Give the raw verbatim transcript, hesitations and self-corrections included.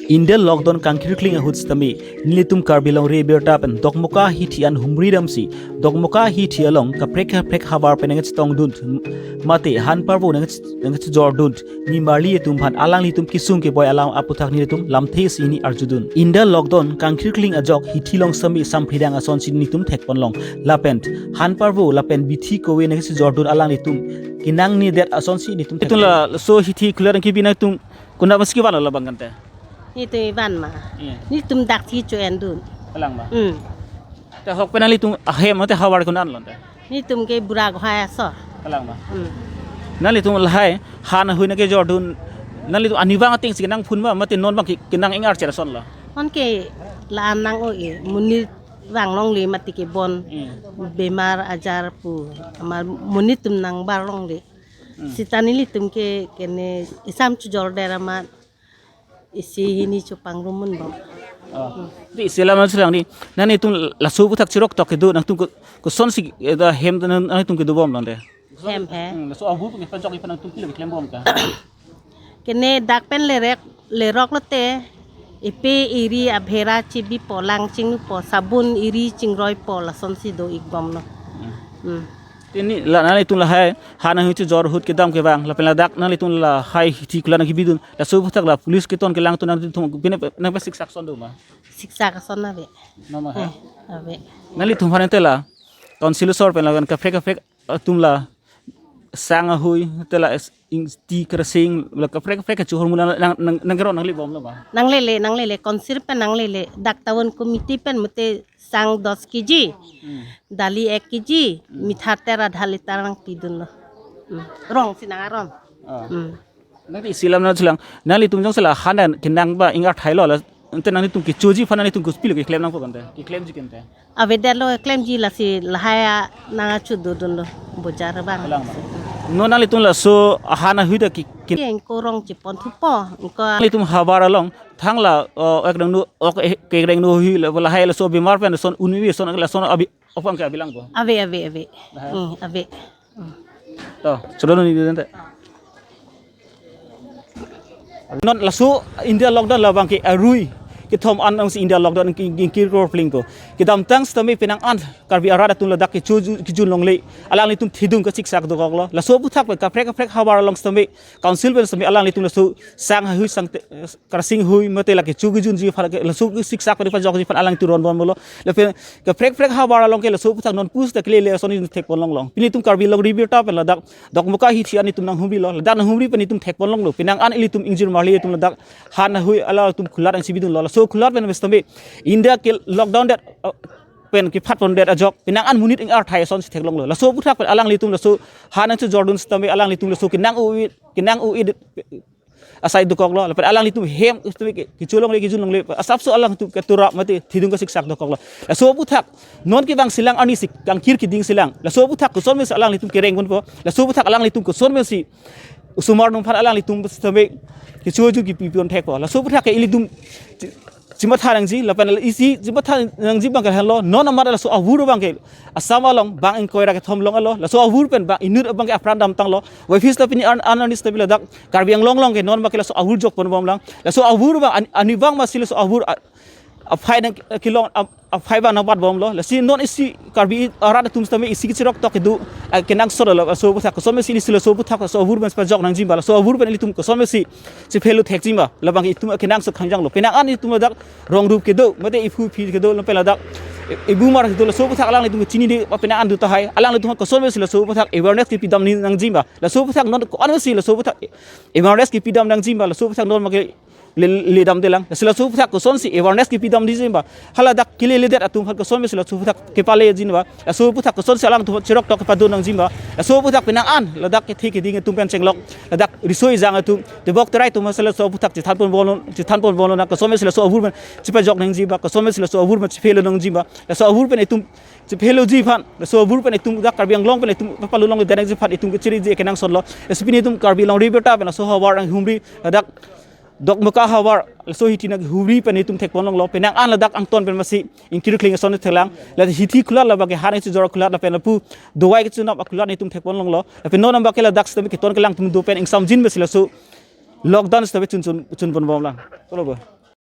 India lockdown kangkirkling ahut sitame nelitum Karbi Anglong ri abirta pen Dokmoka hithi an humri damsi, Dokmoka hithi along kaprek kaprek havar pen nangchetongdun, mate han parvo nangchejordun nimarli atum aphan alanglitum kesung keboi alam aputhak nelitum lamthe isi hini arjudun. India lockdown kangkirkling ajok hithi along sitame sampridang asonsi nelitum thekponlong. Lapen han parvo lapen bithi kove nangchejordun alanglitum kenangnedet asonsi nelitum thek. Itum laso hithi khulat nangkebi nangtum konat masi kevan lo labang kante? Nelitum kevan ma. Iya. Nelitum dak thi cho-endun. Kalang ma. Hmm. Te ahok pen nanglitum ahem te havar konat lo te? Nelitum ke Bura Gohai aso. Kalang ma. Hmm. Nanglitum lahai han ahui nangkejordun, nanglitum arnivang atengsi kenangphun ma, mate non abang ke kenang ingarche ason lo? Non ke la-an nang-o-e, monit vang longle mate kebon. Hmm. Bemar ajar pu, amat monit atum nangbar longle. Hmm. Seta nelitum ke kene isam chejordet amat isi hini chepangrum un bom. Oh. Di isi alam nangchelang di. Nanglitum laso aputhak cheroktok kedo nangtum ko-, kosonsi, eh, da hem nang, nangtum kedobom lo te? Hem he. Hmm, laso ahur pen kepajok iphan nangtum pilo keklembom ka? Kene dak pen lerek, lerok lote, ipe iri abhera chibipo, lang chingnupo, sabun iri chingroipo, lasonsi do-ikbom lo. Hmm. Hmm. Te neli la nanglitum lahai han ahui chejor ahut kedam kevang, lapen ladak nanglitum lahai hithi khulat nangkebidun, laso aputhak la police keton kelang atum nangtum pine nangpasiksak ason do ma? Siksak ason ave. Noma ha? Eh, ave. Nanglitum aphan te la council asor pen lapen kaprek kaprek atum la sang ahui te la es-, ing-, ti kersing la kaprek kaprek kechohor mula nang, nang, nangkerot nanglebom lo ma? Nanglele, nanglele, council pen nanglele, dak town committee pen mate sang dos kg, hmm, dali ek kg, hmm, mitha tera adha liter nangpidunlo. Hmm. Rong si nang aron. Ah. Hmm. Nangli isi alam nangchelang, nanglitum jongsi la han an kenang ba ingarthailo la, ante nanglitum kechoji aphan nanglitum kopi lo keklem nangpo kante? Keklemji kante? Avedetlo keklemji, lasi lahai a nangchudodunlo bojar abang. Kalang ma. Non nanglitum laso han ahui ta ke, ke, ke ingko rong cheponthupo, ingko nanglitum havar along thang la, oh, ek rengno, ok, eh, ke rengno ahui la, lahai laso bemar pen son unwi son lason abi, ok abang ke abilang ko? Ave, ave, ave. Lahai. Hmm, ave. Hmm. To, cholo neli dente. Non laso India lockdown labang ke arui kethom an nangsi India lockdown ki, ki, kingkir kor plingpo. Kedamtang sitame penang an Karbi arat atum ladak kechoju, kejun longle, alanglitum thedung kasiksak dokoklo. Laso aputhak pen kaprek kaprek havar along sitame, council pen sitame alanglitum laso sang ahui sang te, kersing ahui mate la kecho kejunji aphan ke laso kesiksak pen pajokji aphan alangtum ronbomlo. Lapen kaprek kaprek havar along ke laso aputhak non pusita kelele ason nelitum thekponlonglo. Pini itum Karbi Anglong ri abirta pen ladak Dokmoka hithi an itum nanghumrilo. Ladak nanghumri pen itum thekponlonglo. Penang an ilitum ingjir marli itum ladak han ahui alangtum khulat nangchibidunlo. Laso khulat pen sitame India ke lockdown det, uh, pen kephatpondet ajok penang an monit ingarthai asonsi theklonglo. Laso aputhak pen alanglitum laso han nangchejordun sitame alanglitum laso kenang-o-e, kenang-o-e asai dokoklo, lapen alanglitum hem sitame ke, kecholongle, kejunlongle, asapso alangtum ketura mate thedung kasiksak dokoklo. Laso aputhak non kevang silang arnisi kangkir keding silang. Laso aputhak kosonsi alanglitum kerengponpo. Laso aputhak alanglitum kosonsi osomar atum aphan alanglitum sitame kechoju kepipon thekpo. Laso aputhak ke ilitum chi-, chimatha nangji, lapen isi chimatha nangji abang ke lahenlo, non amat laso ahur abang ke Assam along bang ingkoi ra kethom long alo, laso ahur pen bang inut abang ke apran damtanglo. Waifis ta pini an, an arnisi ta pini ladak Karbi Anglong along ke non abang ke laso ahur jokponbomlang. Laso ahur abang an, arnivang masi laso ahur a-, aphai nang kelong a-, aphai abang nangbatbomlo. Lasi non isi Karbi arat atum sitame isi kecheroktok kedo, a, kenangsot lo. Laso aputhak kosonsi isi laso aputhak laso ahur pen pajok nangji ma, laso ahur pen ilitum kosonsi chephelo thekji ma, labang itum kenangsot khangjanglo. Penang an itum ladak rong rup kedo, mate iphu iphi kedo, lapen ladak i-, ibumar kedo, laso aputhak alanglitum chinine, penang an do tahai, alanglitum kosonsi laso aputhak awareness kepidam ni nangji ma. Laso aputhak non ko-ansi laso aputhak awareness kepidam nangji ma, laso aputhak non abang ke le, ledamdelang. Lasi laso aputhak kosonsi awareness kepidam nangji ma, hala dak keleledet atum aphan kosonsi laso aputhak kepaleji ma, laso aputhak kosonsi alangtum cheroktok kepadun nangji ma, laso aputhak penang an ladak kethe keding atum pen chenglok, ladak riso ejang atum, tebok terai atum masi laso aputhak chethanponbomlo, chethanponbomlo nang, kosonsi laso ahur pen chepajok nangji ma, kosonsi laso ahur pen chephelo nangji ma, laso ahur pen itum chepheloji aphan, laso ahur pen itum dak Karbi Anglong pen itum papalongledet nangji aphan itum kechere je kenangsotlo. Lasi pini itum Karbi Anglong ri abirta pen laso havar nanghumri, ladak Dokmoka havar, laso hithi nanghumri pen itum thekponlonglo. Penang an ladak angton pen masi ingkirkling ason theklang. Ladak hithi khulat labang ke han nangchejor khulat lapen lapu dawai kechunap akhulat itum thekponlonglo. Lapen non abang ke ladak sitame keton kelang atum do pen ingsamjin masi laso lockdown sitame chun, chun, chunponbomlang. Cholo bo.